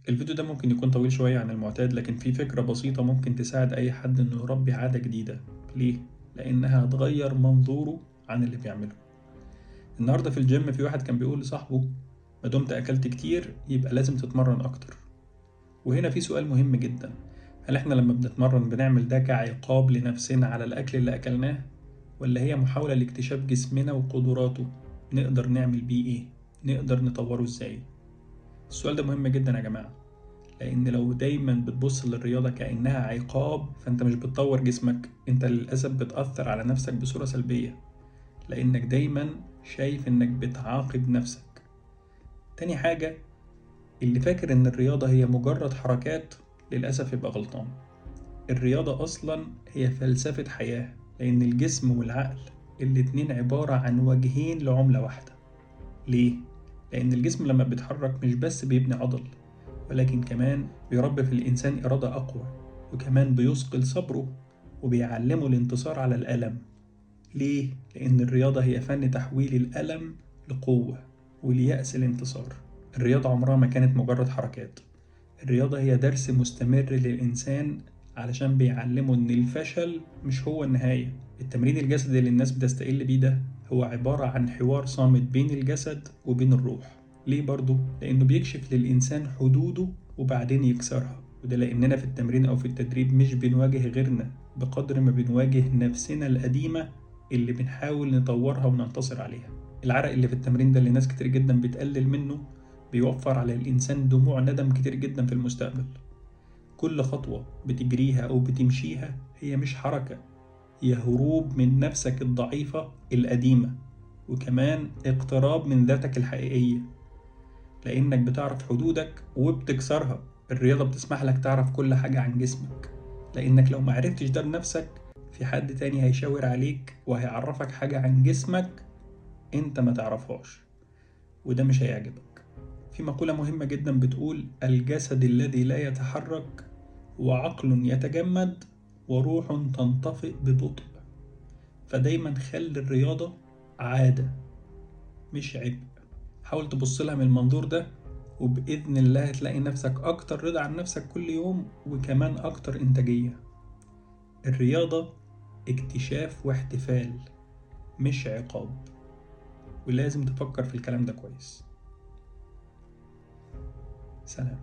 الفيديو ده ممكن يكون طويل شوية عن المعتاد، لكن في فكرة بسيطة ممكن تساعد أي حد إنه يربي عادة جديدة. ليه؟ لأنها هتغير منظوره عن اللي بيعمله. النهاردة في الجيم في واحد كان بيقول لصاحبه ما دمت أكلت كتير يبقى لازم تتمرن أكتر. وهنا في سؤال مهم جدا، هل احنا لما بنتمرن بنعمل ده كعقاب لنفسنا على الأكل اللي أكلناه، ولا هي محاولة لاكتشاف جسمنا وقدراته؟ نقدر نعمل بيه إيه؟ نقدر نطوره إزاي؟ السؤال ده مهم جدا يا جماعة، لأن لو دايما بتبص للرياضة كأنها عقاب فأنت مش بتطور جسمك، أنت للأسف بتأثر على نفسك بصورة سلبية، لأنك دايما شايف إنك بتعاقب نفسك. تاني حاجة، اللي فاكر إن الرياضة هي مجرد حركات للأسف يبقى غلطان. الرياضة أصلا هي فلسفة حياة، لأن الجسم والعقل الاتنين عبارة عن وجهين لعملة واحدة. ليه؟ لأن الجسم لما بيتحرك مش بس بيبني عضل، ولكن كمان بيربي في الإنسان إرادة أقوى، وكمان بيثقل صبره وبيعلمه الانتصار على الألم. ليه؟ لأن الرياضة هي فن تحويل الألم لقوة واليأس الانتصار. الرياضة عمرها ما كانت مجرد حركات، الرياضة هي درس مستمر للإنسان، علشان بيعلمه إن الفشل مش هو النهاية. التمرين الجسدي اللي الناس بتستقل بيه ده هو عبارة عن حوار صامت بين الجسد وبين الروح. ليه برضو؟ لأنه بيكشف للإنسان حدوده وبعدين يكسرها. وده لأننا في التمرين أو في التدريب مش بنواجه غيرنا بقدر ما بنواجه نفسنا القديمة اللي بنحاول نطورها وننتصر عليها. العرق اللي في التمرين ده اللي ناس كتير جدا بتقلل منه بيوفر على الإنسان دموع ندم كتير جدا في المستقبل. كل خطوة بتجريها أو بتمشيها هي مش حركة، هي هروب من نفسك الضعيفة القديمة، وكمان اقتراب من ذاتك الحقيقية، لأنك بتعرف حدودك وبتكسرها. الرياضة بتسمح لك تعرف كل حاجة عن جسمك، لأنك لو معرفتش ده بنفسك في حد تاني هيشاور عليك وهيعرفك حاجة عن جسمك انت ما تعرفهاش، وده مش هيعجبك. في مقولة مهمة جدا بتقول الجسد الذي لا يتحرك وعقل يتجمد وروح تنطفئ ببطء. فدايما خلي الرياضة عادة مش عبء. حاول تبص لها من المنظور ده، وبإذن الله هتلاقي نفسك أكتر رضا عن نفسك كل يوم، وكمان أكتر إنتاجية. الرياضة اكتشاف واحتفال مش عقاب، ولازم تفكر في الكلام ده كويس. سلام.